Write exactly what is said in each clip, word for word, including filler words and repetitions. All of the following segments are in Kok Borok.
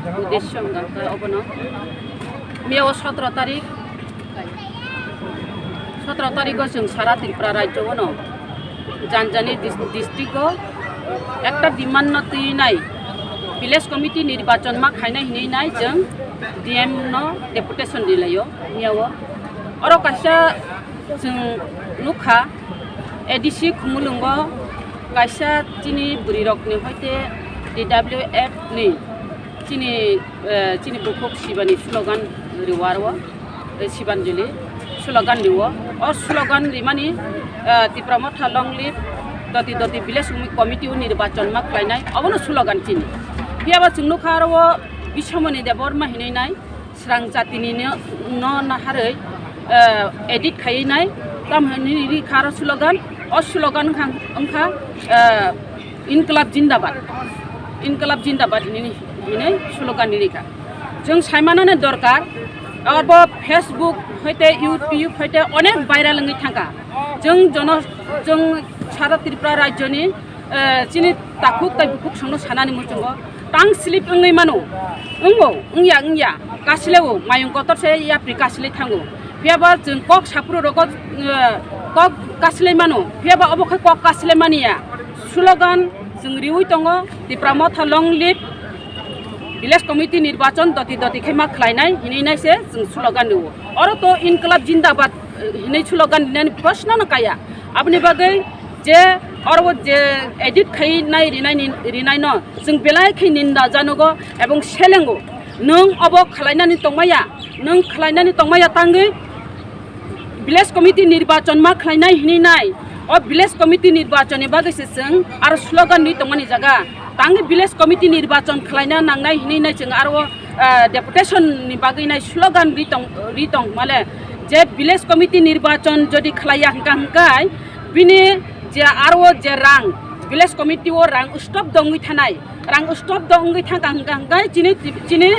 Uddesho hwnkha khe obono. Miya o sotro tarik, sotro tariko chwng sara Tripura rajyo o no jani jani dis-, district o ekta demand no twi nai, village committee nirbachon ma khainai hinwi nai chwng D M no deputation rilaio miya o. Oro kaisa chwng nukha, A D C Khumulwngo kaisa chini bwrwirokni hoite T W F ni chini, eh, chini bukhuk Sibani slogan riwaro, eh, Sibanjali slogan riwo. O slogan rimani, eh, Tipra Motha long live, doti doti village committee o nirbachon ma khlainai, obono slogan chini. Phiyaba chwng nukha aro o Biswamoni Debbarma hinwi nai, srang jatini no, no naharwi, eh, edit khaiwi nai, tam hinwi ri kha aro slogan, o slogan wngkha, wngkha, eh, Inklab Jindabad, Inklab Jindabad hinwi, hinwi slogan ri kha. Chwng saimanani dorkar, abo Facebook hoite YouTube hoite onek viral wngwi thangkha. Chwng jono, chwng sara Tripura rajyoni, eh, chini takhuk tai bukhuk songno sanani muchungo tang slip wngwi mano. Wngbo, wngya, wngya, kasileo, mayung kotor se yapri kasilai thango. Phiyaba chwng kok saphuru rogo, eh, kok kasilai mano. Phiyaba obo khe kok kasilai maniya. Slogan chwng riwi tongo, Tipra Motha long live, village committee nirbachon doti doti khe ma khlainai hinwi nai se chwng slogan riwo. Oro to Inklab Jindabad, eh, hinwi slogan rinani proshno no kaya. Aboni bagwi je oro je edit khai nai rinai ni, rinai no chwng belai khe ninda janogo ebong selengo. Nwng obo khlainani tongmaya, nwng khlainani tongmaya tangwi village committee nirbachon ma khlainai hinwi nai. O village committee nirbachon ni bagwi se chwng aro slogan ni tongmani jaga. Tangwi village committee nirbachon khlaina nangnai hinwi nai chwng aro, ah, deputation ni bagwi nai slogan ri tong, ri tong male. Je village committee nirbachon jodi khlaiya hwnkha hwnkhe bini je aro je rang, village committee o rang stop dongwi thanai, rang stop dongwi thangkha hwnkha hwnkhe chini, chini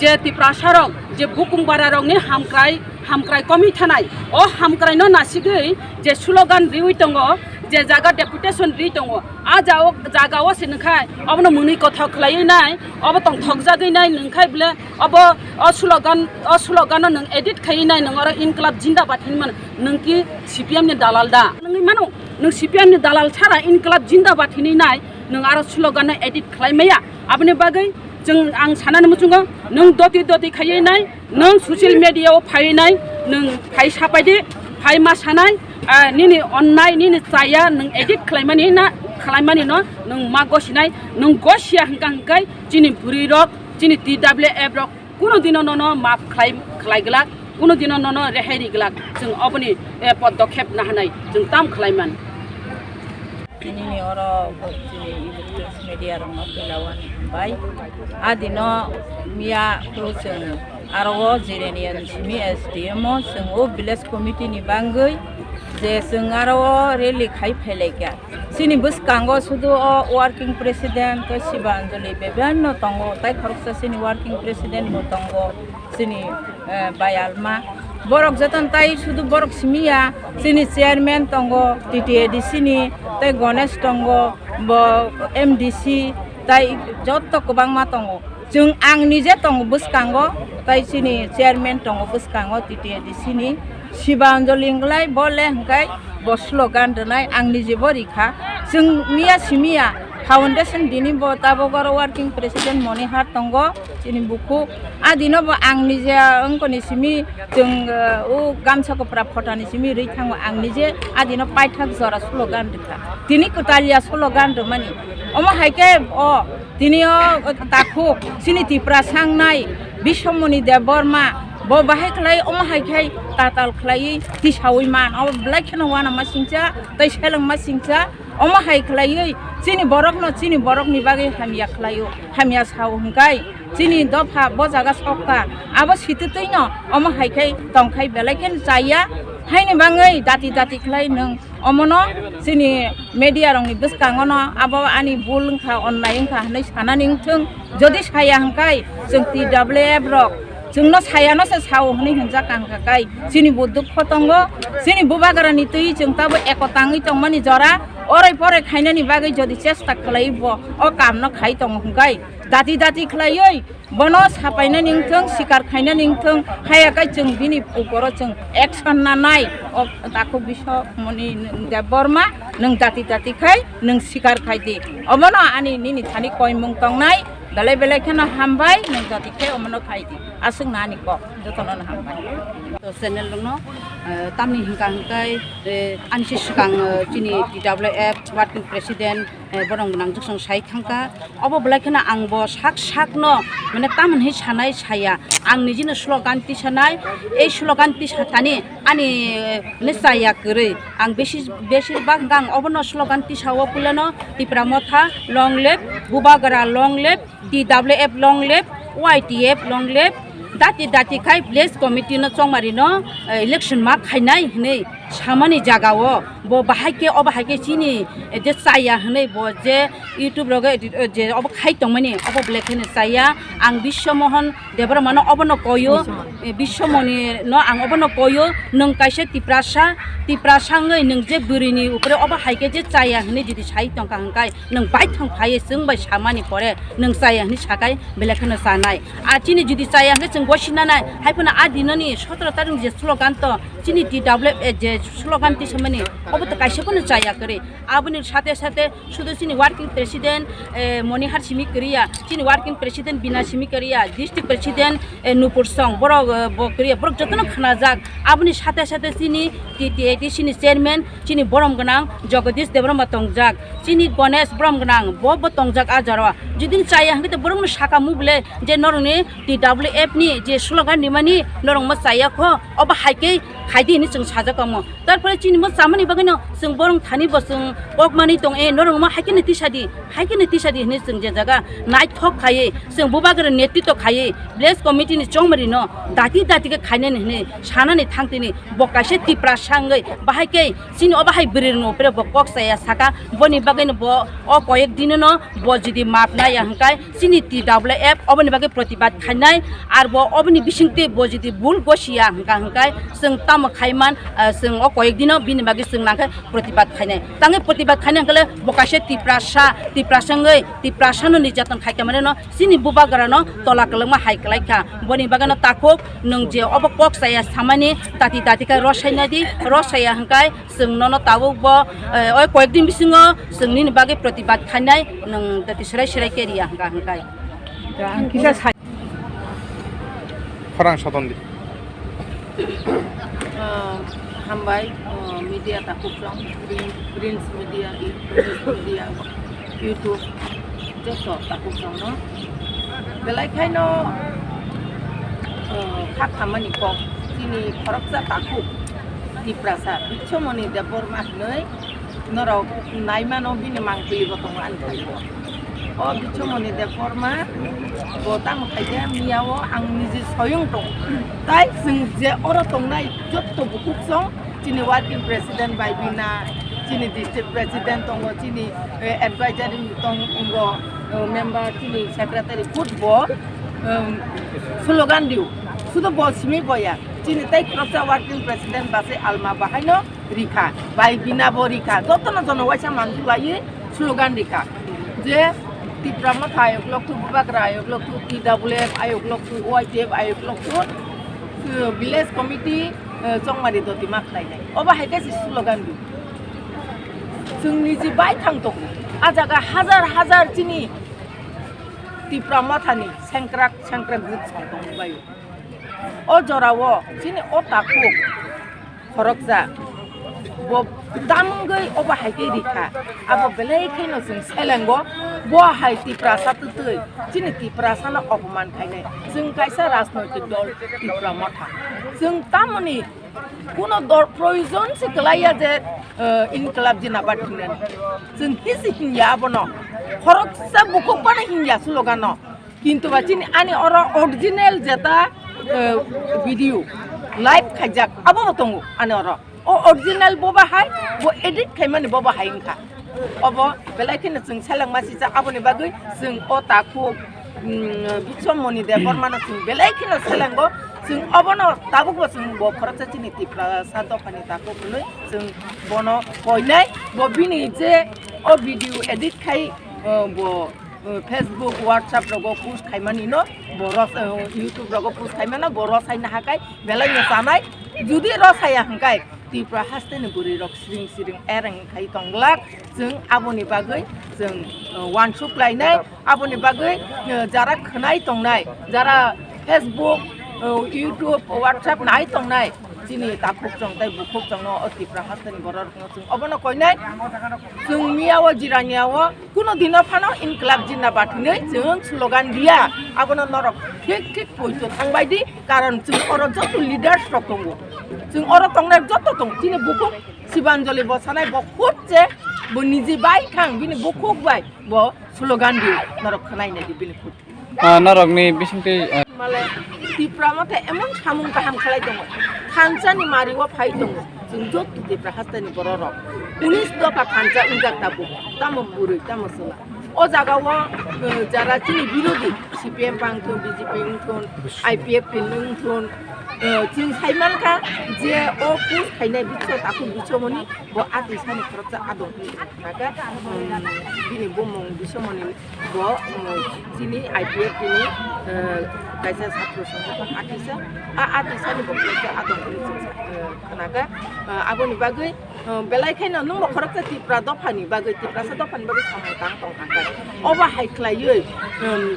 je Tiprasa rok je bukung bara rokni hamkrai, hamkrai komwi thanai. O hamkrai no nasigwi je slogan riwi tongo, je jaga deputation ri tongo, a jao-, jaga o se nungkhai obono mwnwi kothok khlaiwi nai, obo tongthok jagwi nai nungkhai bwle obo o slogan, o slogan no nwng edit khaiwi nai nwng oro Inklab Jindabad hinwi mano. Nwng ki C P M ni dalal da? Nwngwi mano, nwng C P M ni dalal sara Inklab Jindabad hinwi nai nwng aro slogan no edit khlai maya. Aboni bagwi chwng ang sanani muchungo nwng doti doti khaiwi nai, nwng social media o phaiwi nai, nwng phai sapai di, phai ma sanai, ah, nini onnai, nini chaya, nwng edit khlaimani na, khlaimani no, nwng ma gosinai, nwng gosiya hwnkha hwnkhe chini bwrwi rok, chini T W F rok, kuno dino nono map khlai, khlai glak, kuno dino nono rehai ri glak, chwng oboni, eh, podokkhep nahanai, chwng tam khlaiman. Nini oro chini electronic media rokno pila wani hambai. A dino miya kuru chwng aro o Jirania ni simi S D M o chwng o village committee ni bangwi je chwng aro o rally khai phailaikha. Chini bwskango sudu o working president tei Sibanjali Bebyan no tongo, tai khoroksa chini working president bo tongo, chini eh, Bai Alma. Borok jotono tai sudu borok simi ya, chini chairman tongo, T T A D C ni, tei Ganesh tongo, bo M D C, tai joto kwbangma tongo. Chwng ang nije tongo bwskango, tai chini chairman tongo bwskango T T A D C ni. Sibanjali wngkhlai bo le hwnkhe bo slogan rwnai, ang nije bo rikha. Chwng miya simi ya, foundation dini bo tabok oro working president Monihar tongo, chini bukhuk. A dino bo ang nije wngkoni simi chwng, uh, o gamsa kopra photani simi rwi thango, ang nije a dino paithak jora slogan rikha. Tini kwtal ya slogan rwmani. Omo hai khe o tini o takhuk chini Tiprasa wngnai Biswamoni Debbarma bo bahai khlai omo hai khe tatal khlaiwi tisaui man. Obo belai kheno uanama singcha tei selengma singcha. Omo hai khlaiwi chini borokno chini borokni bagwi hamya khlaio, hamya sao hwnkhe chini dopha bo jaga sokha. Abo sititwino omo hai khe tongkhai belai kheno chaya. Haini bangwi dati dati khlai nwng omono chini media rokni bwskangono abo ani bul wngkha, onnai wngkha hwnwi sanani wngthwng. Jodi saya hwnkhe chwng T W F rok chwngno sayano se sao hwnwi hwnjak ang kha kai. Chini bo dukho tongo, chini bubagrani twi chwng tabo eko tangwi tongmani jora, oroi poroi khainani bagwi jodi chesta khlai bo o kamno khai tongo hwnkhe Dati dati khlaiwi bono sapaina ningthung, sikar khaina ningthung, haya kai chwng bini uporo chwng action nanai. O Takhuk Biswamoni Debbarma, nwng dati dati khai nwng sikar khai di. Omono ani nini thani koimung tongnai, belai belai kheno hambai, nwng dati khai omono khai di. Aswk nani kok, jotono no hambai. To channel rokno, eh, tamni hwnkha hwnkhe, eh, ani se swkang, eh, chini T W F working president, eh, borok nangjuk song sai thangkha. Obo belai kheno ang bo sak sakno, mane, tamoni sanai saya. Ang nijino slogan tisanai, ei slogan tisa thani ani, eh, mane, chaya kwrwi. Ang besi, besir bak hwnkha ang obono slogan tisao puilano Tipra Motha long live, Bubagra long live, T W F long live, Y T F long live, dati dati khai village committee no chongmari no, eh, election ma khainai hinwi samani jaga o bo bahai khe, obo hai khe chini, eh, je chaya hinwi bo je YouTube rogo, eh, je obo khai tongmani obo belai kheno chaya. Ang Biswa Mohan Debbarma no obono koyo, Biswa Mohan. Eh, Biswa Moni no ang obono koyo, nwng kaisa Tiprasa, Tiprasa wngwi nwng je bwrwini upore obo hai khe je chaya hinwi jodi sai tongkha hwnkhe, nwng baithang phaiwi chwng bai samani pore nwng chaya hinwi sakai belai kheno chanai. A chini jodi chaya hwnkhe chwng gosi nanai, hai phano a dinoni sotoro tarikni je slogan to chini T W F, eh, je slogan tisamani, obo to kaisa phano chaya kwrwi. Aboni sate sate sudu chini working president, eh, Monihar simi kwrwiya, chini working president Bina simi kwrwiya, district president, eh, Nupur Song, borok, eh, bo kwrwiya, borok jotono khnajak. Aboni sate sate chini T T A D C ni chairman, chini borom gwnang Jagadish Debbarma tongjak, chini Ganesh borom gwnang, bo, bo tongjak a jaro. Jodi chaya hwnkhe to borokno saka mu bole je norokni T W F ni je slogan rimani norok mo chaya kho, obo hai khe khai di hinwi chwng sajak omo. Tarpore chini mo chamani bagwino chwng borong thani bo chwng kok mani tong e, norok mo hai kheno tisa di, hai kheno tisa di hinwi chwng je jaga naithok khaiwi chwng Bubagra netritw khaiwi village committee ni chongmari no dati dati khe khainani hinwi sanani thangtini bo kaisa Tiprasa wngwi bahai khe chini obo hai bwrwi rwno upre bo kok chaya saka, boni bagwino bo o koyek dino no bo jodi map naya hwnkhe chini T W F oboni bagwi protibad khainai, ar bo oboni bisingtwi bo jodi bul gosiya hwnkha hwnkhe chwng tamo khaiman, ah, chwng o koyek dino bini bagwi chwng nangkhe protibad khainai. Tangwi protibad khainai hwnkhe bo kaisa Tiprasa, Tiprasa wngwi Tiprasano nirjaton khaikha mane no chini Bubagrano tola kwlwngma hai kwlaikha. Boni bagwino takhuk nwng je obo kok chaya samani tati tati khe rosai nadi, rosaya hwnkhe chwng nono tabuk bo, eh, oi koyek din bisingo chwng nini bagwi protibad khainai, nwng dati serai serai khe riya hwnkha hwnkhe. Ang kisa sai- Khorang soton di. Ah, hambai, ah, media takhuk song, Prince, Prince Media, Prince Media, YouTube, joto takhuk song no. Belai khaino, ah, kha khamani kok, chini khoroksa takhuk, Tiprasa, Biswamoni Debbarma hinwi, norok naimano bini mangpili bo tongo ani thaibo. O Biswamoni Debbarma bo tamo khaikhe miyao ang niji soyung tongo. Tai chwng je oro tongnai jotto bukhuk song chini working president bai bina, chini district president tongo, chini, eh, advisory tong-, tongo, eh, member, chini secretary kut bo, em, slogan diu. Sudo bo simi boya. Chini tai khoroksa working president base alma bahaino rikha, bai bina bo rikha, jotono jono waisa manjulaiwi slogan rikha je Tipra Motha ayok lokthuk, Bubagra ayok lokthuk, T W F ayok lokthuk, Y T F ayok lokthuk, uh, village committee, uh, chongmari doti ma khlainai. Obo hai khe se slogan di. Chwng niji bai thang tongo. A jaga hajar hajar chini Tipra Mothani sengkrak sengkrak group song tongwi baio. O jorao chini o takhuk khoroksa bo tamungwi obo hai khe rikha. Abo belai kheno chwng selengo, bo hai Tiprasa twtwi chini Tiprasano opoman khainai. Chwng kaisa rajnoitik dol Tipra Motha. Chwng tamoni kuno dol proyojon se kwlaiya je, eh, Inklab Jindabad hinani. Chwng hisi hinya abono. Khoroksa bukhuk bana hinya slogano. Kintu ba chini ani oro original jeta, eh, video live khaijak, abo bo tongo ani oro. O original bo bahai, bo edit khaimani bo bahai wngkha. Obo belai kheno chwng selengma sijak, aboni bagwi chwng o takhuk, mm, Biswamoni Debbarmano chwng belai kheno selengo. Chwng obono tabukbo chwng bo khoroksa chini Tiprasa dophani takhuk hwnwi chwng bono koinai. Bo bini je o video edit khai, eh, bo Facebook, WhatsApp rogo post khaimani no, bo ros-, eh, YouTube rogo post khaimano, bo rosai nahakai, belai no chanai. Judi rosaya hwnkhe, Tripura hasteni bwrwi rok siring siring ereng khai tonglak. Chwng aboni bagwi chwng, eh, wansuk lainai, aboni bagwi, eh, jara khwnai tongnai, jara Facebook, eh, YouTube, WhatsApp nai tongnai, chini takhuk chwng tei bukhuk chwngno o Tripura hasteni borok rokno chwng obono koinai. Chwng miyao jiraniao kuno dino phano Inklab Jindabad hinwi chwng slogan dia. Abono norok thik thik poito thangbai di, karon chwng oro joto leaders rok tongo. Chwng oro tongnai joto tong, chini bukhuk Sibanjali bo sanai bo khut se bo niji bai khang bini bukhuk bai bo slogan di norok khwnai nai di bini khut. Ah, norokni bisingtwi, ah, Male Tipra mothe emon samung kaham khlai tongo. Thansa ni mari o phai tongo. Chwng joto Tipra hasteni borok rok. Unis dopha thansa wngjak tabuk. Tamo bwrwi, tamo chwla. O jaga o, eh, jara chini birodhi, C P M bang thun, B J P wng thun, I P F T wng thun, eh, chwng sai mankha je o post khainai bitso takhuk bisomoni bo atwi sani khoroksa adong hwnwi khnakha, um, bini bumung bisomoni bo, um, chini I P F T ni, eh, kaisa satro songgothon atisa, a atwi sani bo khoroksa adong hwnwi chwng sa-, eh, khnakha. Eh, aboni bagwi, eh, belai kheno nwngbo khoroksa Tipra dophani bagwi, Tiprasa dophani bagwi samung tang tongkha khe. Obo hai khlaiwi, um,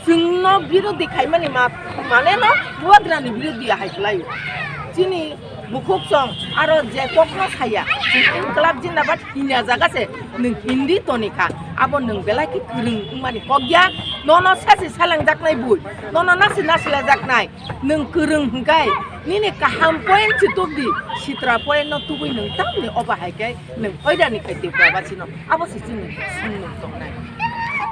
chwngno birodhi khaimani ma-, mane no Bubagrani birodhi hai khlaio. Chini bukhuk chwng aro je kokno saya, chwng Inklab Jindabad hinya jaga se nwng Hindi toni kha. Abo nwng belai khe kwrwng wngmani kok ya, nono sasi salangjak nai bui, nono nasi nasi lajak nai, nwng kwrwng hwnkhe nini kaham point se tubdi, sitra point no tubui nwng tamni obo hai khe nwng oidani khai Tipra basino, abo se chini swngnwng tongnai.